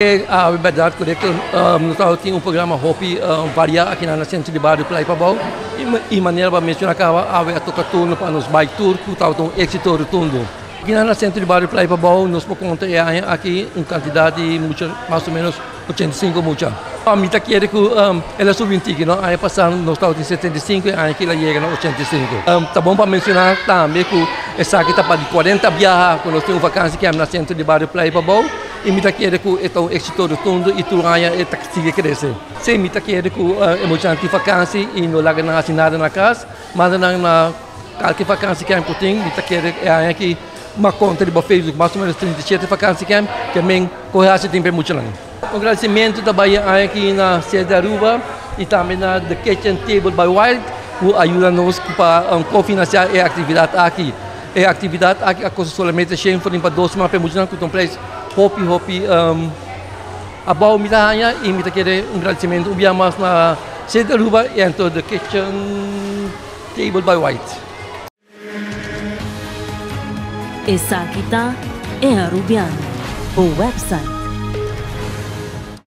E berdad corecto, nos tabatin un programa hopi varia aki na Centro di Bario Playa Pabao y manera bo a menciona caba awe a toca turno pa nos bike tour cu tabata un exito rotundo. Aki na Centro di Bario Playa Pabao nos por conta e aña aki un cantidad di mucha mas o menos 85 mucha. Mi ta kere cu el a subi un tiki no, aña pasa nos tabatin 75 e aña aki el a yega na 85. Ta bon pa menciona tambe cu esaki ta pa di 40 biaha cu nos tin un vakantie camp na Centro di Bario Playa Pabao. I mi ta kere ku e ta un éksito rotundo i tur aña e ta sigui krese. Sí, mi ta kere ku e muchanan tin vakansi i no laga nan hasi nada na kas, manda nan na kalke vakansi camp ku tin. Mi ta kere e aña aki m'a konta riba Facebook mas o menos 37 vakansi camp ke men kohe hasi tin pa e muchanan. Un gradisimentu ta bai e aña aki na Sede Aruba i tambe na The Kitchen Table by Wild ku a yuda nos pa kofinansiá e aktividat aki. E actividad aki a costa solamente shen florin pa dos siman pa e muchanan cu ta un prijs hopi hopi abao mi ta haña y mi ta kere un gradicimento un bia mas na City Aruba y anto The Kitchen Table by White. Esaki ta E Arubiano, bo website.